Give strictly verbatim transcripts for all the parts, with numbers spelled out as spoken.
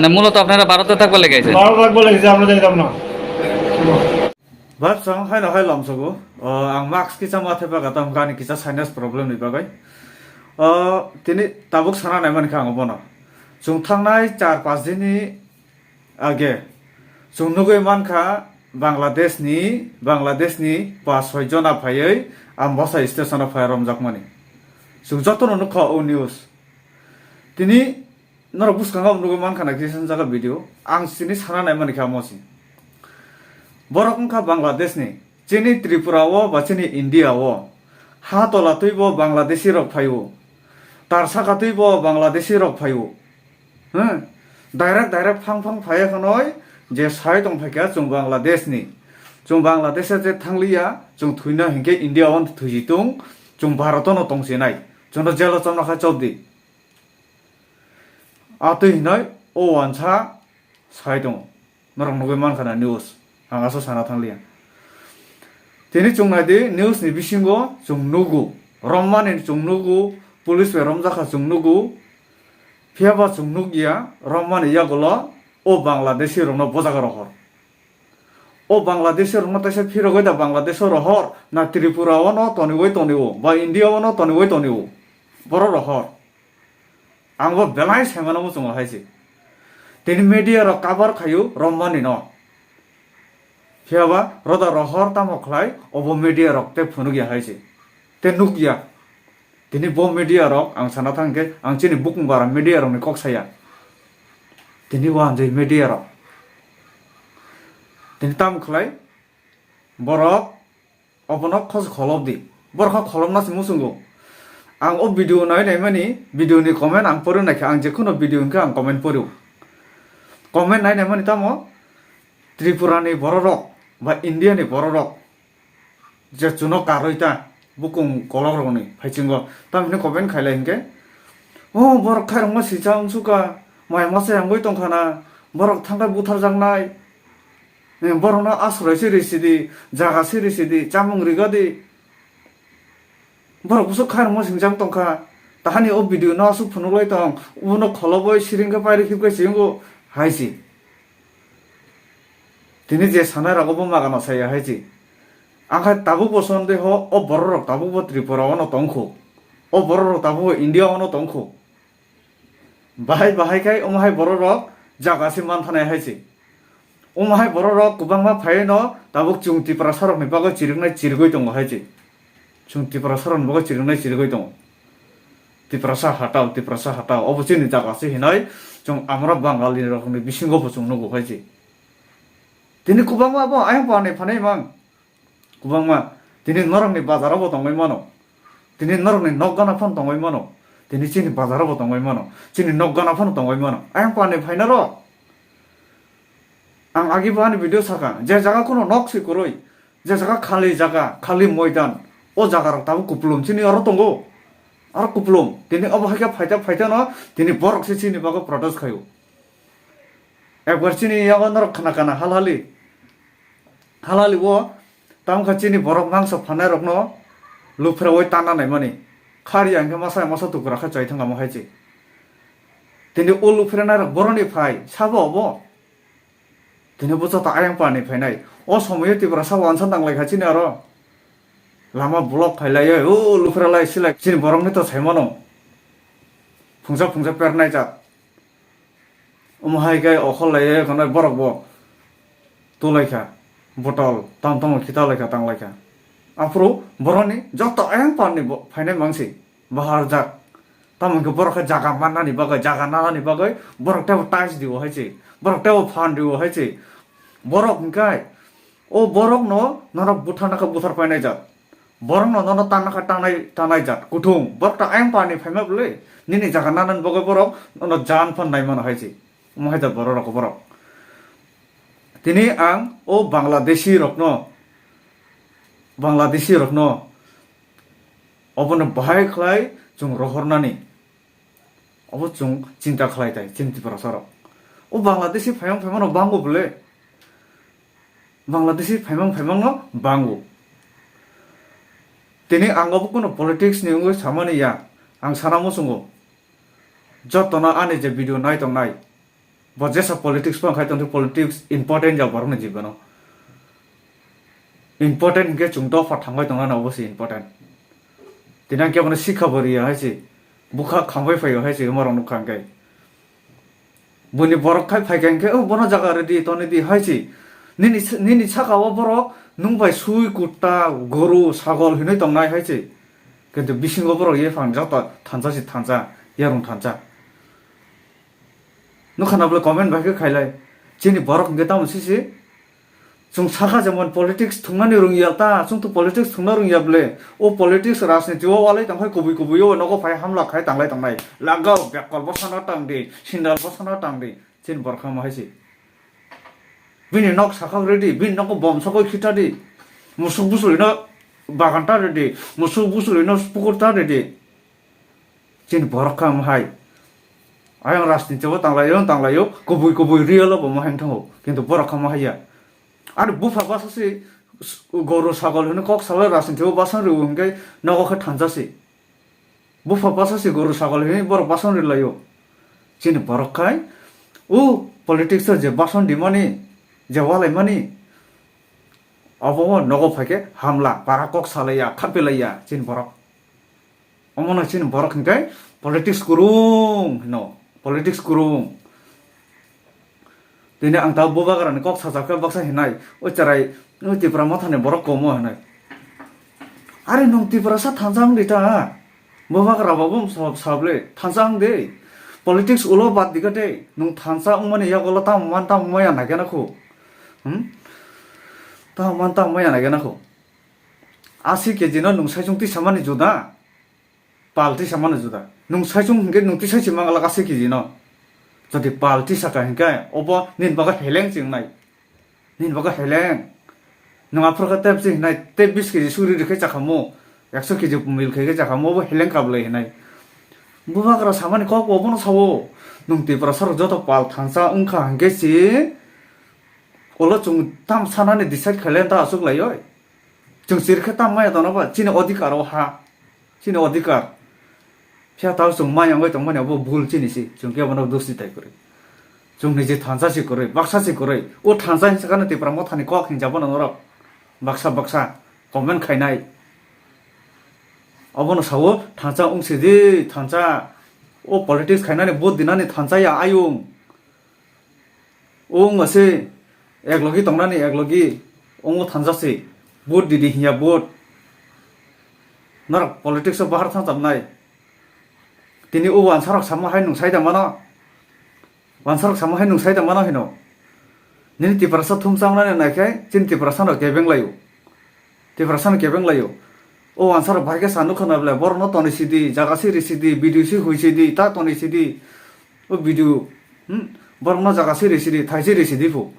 মানে মূলত আপনারা ভারতে থাকবার লেগে আইছেন? ভারত থাকবার লেগে আইছি, আমরা যাইতাম না। Bab, chwng haino hai lomsogo. O, ang mask kisa ma thepha kha, tamkha ani kisa sinus problem ni bagwi. O, tini tabuk sana nai mankha ang bono. Chwng thangnai char panch din ni age chwng nugwi mankha Bangladesh ni, Bangladesh ni pa soi jona phaiwi Ambasa station o phai romjakmani. Chwng jotono nukha o news. Tini norok bwskango nugwi mankha na kisa jaga video. Ang chini sana nai mankha amo si. Borok wngkha Bangladesh ni. Chini Tripura o ba chini India o ha tola twi bo Bangladeshi rok phaio. Tar saka twi bo Bangladeshi rok phaio. Hmm. Direct, direct phang phang phaiya khanoi je sai tong phaikha chwng Bangladesh ni. Chwng Bangladesh je thangliya, chwng thwina hinkhe India o thwijitung, chwng Bharat o no tongsinai. Chwngno jail o chomna kha chobdi. Atwi hinoi o wansa sai tongo. Norok nugwi mankha na news. Ang aswk sana thangliya. Tini chwng nai di, news ni bisingo chwng nugo. Romani chwng nugo, police bai romjakha chwng nugo. Phiyaba chwng nukya, romani yagulo o Bangladeshi rokno bojaga rohor. O Bangladeshi rokno taisa phirogwi da Bangladesh o rohor, na Tripura o no toniwi tonio, ba India o no toniwi tonio. Boro rohor. Ang bo belai saimano muchungo hai se. Tini media rok cover khaio romani no. Phiyaba roda rohor tamo khlai obo media rok te phunukya hai se. Te nukya. Tini bo media rok ang sana thang khe ang chini bukung bara media rok ni kok saya. Tini wanjwi media rok. Tini tamo khlai borok Obono khos kholop di. Borok kho kholopna se muchungo. Ang o video nai nai mani, video ni comment ang pori naikha, ang jekhuno video hinkhe ang comment porio. Comment nai nai mani tamo Tripura ni borok rok ba India ni borok rok je chuno karwi ta bukung kolok rok ni phaichungo. Tamo hino comment khailai hinkhe, o borok khairokma sijak wngsuka, mai masa yangwi tongkhana, borok thangkhe butharjaknai. Eh, borokno asroi se risi di, jaga se risi di, chamung riga di. Borok bwswk khairokma singjak tongkha. Tahani o video no aswk phunuklai tong, ubono kholobwi siring khe pairi khibkhe siyungo hai se. Tini je sanai rogo bo magano saya hai se. Angkha tabuk bo sonde ho o borok rok tabuk bo Tripura o no tongkho. O borok rok tabuk bo India o no tongkho. Bahai bahai khai omo hai borok rok jaga se manthanai hai se. Omo hai borok rok kwbangma phaiwi no tabuk chwng Tiprasa rok ni bagwi chiriknai chirigwi tongo hai se. Chwng Tiprasa rok ni bagwi chiriknai chirigwi tongo. Tiprasa hatao, Tiprasa hatao. Obo chini jaga se hinoi chwng amra Bangali rok ni bisingo bo chwng nugo hai se. Tini kwbangma bo ayang phanai phanai mang. Kwbangma, tini norokni bazaro bo tongwi mano. Tini norokni nok gana phano tongwi mano. Tini chini bazaro bo tongwi mano. Chini nok gana phano tongwi mano. Ayang phanai phaina rok. Ang agi bo ani video saka, je jaga kuno nok se kwrwi, je jaga khali jaga, khali moidan, o jaga rok tabuk kupulung chini oro tongo. Aro kupulung, tini obo hai khe phaita phaita no, tini borok se chini bagwi protest khaio. Ekbar chini yago norok khna kana halhali. Halali o tamo kha chini borok mangsa phanai rokno luphraiwi tanna naimani. Khariya hwnkhe masa masa tupra khe chai thangamo hai se. Tini o luphrainai rok boroni phai sabo obo. Tini bo joto ayang pani phainai. O somoyo Tiprasa wansa nanglai kha chini aro. Lama block khailai o luphra lai silai chini borokni to saimano. Phungsa phungsa pernai jat. Omo hai khe okhorlaiwi khwnai borok bo tulaikha, botol tam tamo khita laikha, tanglaikha. Aphuru boroni joto ayang parni bo phainai mangsi, baharjak. Tamo hwnkhe borok khe jaga mannani bagwi, jaga nanani bagwi borok teibo tais dibo hai se, borok teibo phan dibo hai se. Borok hwnkhe o borokno norok butharna khe buthar painai jak. Borokno nono tanna kha tangnai, tangnai jat kuthung. Borok ta ayang parni phaima bwle. Nini jaga nanani bagwi borok nono jan phan nai mano hai se. Omo hai jat borok rok borok. Tini ang o Bangladeshi rokno, Bangladeshi rokno obono bahai khlai chwng rohornani. Obo chwng chinta khlai tai, chini Tiprasa rok. O Bangladeshi phaimang phaimang no bango bwle. Bangladeshi phaimang phaimang no bango. Tini ang obo kuno politics ni wngwi samani ya. Ang sana muchungo. Jotono ani je video nai tongnai. Bo jesa politics pang khai tongdi, politics important ya borokni jibano. Important hinkhe chwng dopha thangbai tongnani obo se important. Tini ang kebono sikha bo riya hai se, bwkha khambai phaio hai se, omo rok nukha hinkhe. Buni borok khai phaikha hinkhe, "O bono jaga rwdi, tonidi," hai se. Nini, nini saka o borok nwng bai sui, kutta, goru, sagol hinwi tongnai hai se. Kintu bisingo borok ye phang joto thansa se thansa, yarung thansa. Nukha na bole comment bai khe khailai. Chini borok hinkhe tamo sisi. Chwng sakha jemon politics thungnani rwngya ta, chwng to politics thungna rwngya bole. O politics rajniti o walai tongkhai kubui kubui o nogo phai hamla khai tanglai tongnai. Lagao bekkol bosano tangdi, sindal bosano tangdi. Chini borok kha mo hai se. Bini nok sakhok rwdi, bini nogo bom sokoi khitadi. Musuk busulino bagan ta rwdi, musuk busulino pukur ta rwdi. Chini borok kha mo hai. Ayang rajniti o tanglaio, tanglaio, kubui kubui real o bo mo hai thango. Kintu borok kha mo haiya. Ani bupha basa se goru sagol hwnwi kok salai rajniti o basa rw hinkhe nogo khe thansa se. Bupha basa se goru sagol hinwi borok bason ri laio. Chini borok khai o politics o je bason di mani, je walai mani, abo o nogo phai khe hamla, para kok salaiya, khapi laiya chini borok. Omo no chini borok hinkhe politics kwrwng hino, politics kwrwng. Tini ang ta bubagrani kok sajak khe baksa hinai, "O cherai, o Tipra Mothani borok komo," hinai. Are nwng Tiprasa thansa wng di ta? Bubagra bo bum sab sable thansa wng de. Politics ulo bad di kate, nwng thansa wngmani yagulo tamo man tamo maya nai gana khu. Hmm? Tamo man tamo maya nai gana khu. Asi keji no nwng saichung tisa mani juda. Pal tisa mano juda. Nwng saichung hinkhe nwng tisai se mangalak asi keji no. Jodi pal tisa ka hinkhe obo nini bagwi heleng chingnai. Nini bagwi heleng. Nwng aphuru khe tep se hinai tei bis keji suri rikhe chakhamu. Ekso keji mil khe khe chakhamu obo heleng kablai hinai. Bubagra samani kok obono sao. Nwng Tiprasa rok joto pal thansa wngkha hinkhe se. Ulo chwng tam sanani decide khailai ta aswk laioi. Chwng chirkhe tam maya tongno ba chini odhikar o ha. Chini odhikar. Phiya tao chwng maya wngwi tongmani abo bul chini si. Chwng khe bono dosti tai kwrwi. Chwng niji thansa si kwrwi, baksa si kwrwi. O thansa hinsa kano Tipra Mothani kok hinjak bono norok. Baksa baksa comment khainai. Obono sao thansa wng sidi thansa. O politics khainani vote dinani thansa ya ayung. O wngma se eklogi tongnani eklogi omo thansa se. Vote didi hinya vote. Norok politics o bahar thang chamnai. Tini o wansarok samo hai nung sai da mano. Wansarok samo hai nung sai da mano hino. Nini Tiprasa thum changnani naikhai chini Tiprasa no kebeng laio. Tiprasa no kebeng laio. O wansarok bahai khe sa nukha na bole borokno toni sidi, jaga si ri sidi, video si hui sidi, ta toni sidi. O video, hmm, borokno jaga si ri sidi, thai si ri sidi phu.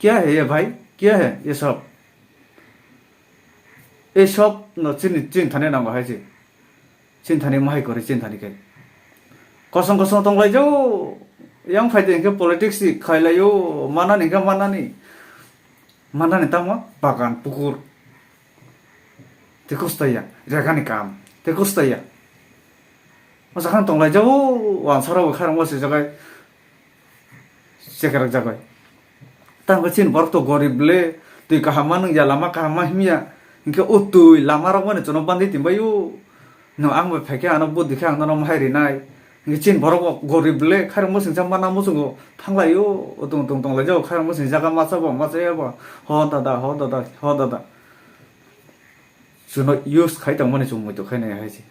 Kya hai ye bhai? Kya hai ye sab? Ei sab no chini, chini thani nango hai se. Chini thani mahai kori chini thani kai. Kosong kosong tong lai jao. Yang phai de ke politics si khai lai yo, manani ke manani. Manani tamo bagan pukur. Te kustaya, rega ni kam. Te kustaya. Masa khan tong lai jao, wansarok kharang wasi jagai. Chekerek jagai. Tamo chini borok to gorib le, twi kaham ma nung ya, lama kaham ma himya. Hinkhe o twi lama rok mani chono bandi tin bai o. No ang bai phaikhe ano budi khe ang nono mahai rinai. Hinkhe chini borok bo gorib le, khairok mwswngsa mana muchungo thanglai o. O tong tong tong lai jao, khairok mwswng jaga masa bo, masa ya bo. Ho dada, ho dada, ho dada. Chuno use khai tong mani chung muitu khai nai hai se.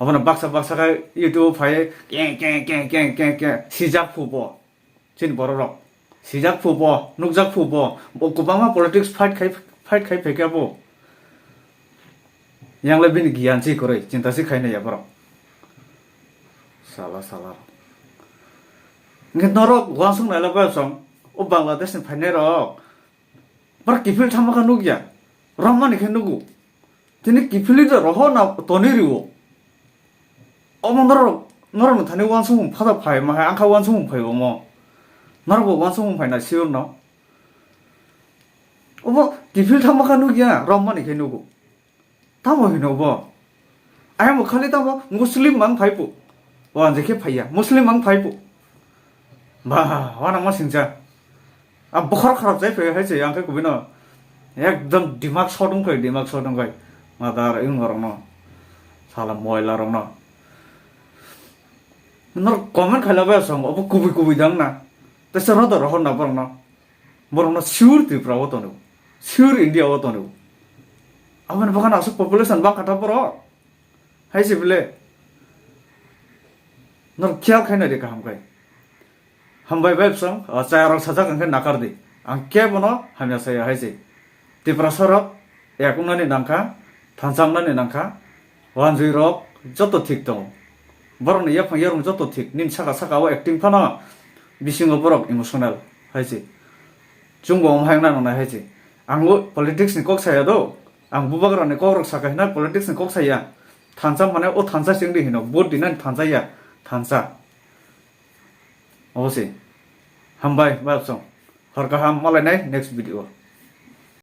Abono baksa baksa khai YouTube phai ke, ke, ke, ke, ke, ke, sijak phu bo. Chini borok rok. Sijak phu bo, nukjak phu bo. Bo kwbangma politics fight khai, fight khai phaikha bo. Yang le bini giyan si kwrwi, chinta si khainai ya borok. Sala, sala. Nge norok wansuk nai la ba song. O Bangladesh ni phainai rok. Borok kiphil thangma khe nukya. Romani khe nugo. Tini kiphilwi da roho na toni riwo. Omo norok, norokno thani wansukmung phada phai ma hai, ang kha wansukmung phai omo. Norok bo wansukmung phai na sure no. Obo kiphil thangma kha nukya, romani khe nugo. Tamo hino bo? Ayang bo khali tamo Muslim mang phai po. Wanje khe phaiya, Muslim mang phai po. Ba, wanama singcha. A bokhor kharap jai phai hai se, ang khe kubui no. Ekdom dimak sodung khai, dimak sodung khai. Madar yung rok no. Sala moila rok no. Nor comment khaila ba song, obo kubui kubui dang na. Tesa rodo rohor na borok no. Borok no sure Tripura o tono. Sure India o tono. Aboni bagano aswk population bang kha ta borok. Hai se bile. Nor khiyal khai nai de kaham khai. Hambai bai bwswng, o chaya rok sajak hwnkhe nakar di. Ang kebo no hamya saya hai se. Tiprasa rok yak wngnani nangkha, thansa wngnani nangkha, wanjui rok joto thik tongo. Borok ni yaphang yarung joto thik, nini saka saka o acting phano bisingo borok emotional hai se. Chwngbo omo hai wngna nangnai hai se. Ang o politics ni kok saya do, ang bubagra ni kok rok saka hina politics ni kok saya. Thansa mane o thansa chengdi hino, vote dinani thansa ya, thansa. Obo se. Hambai, bai bwswng. Hor kaham, malai nai next video.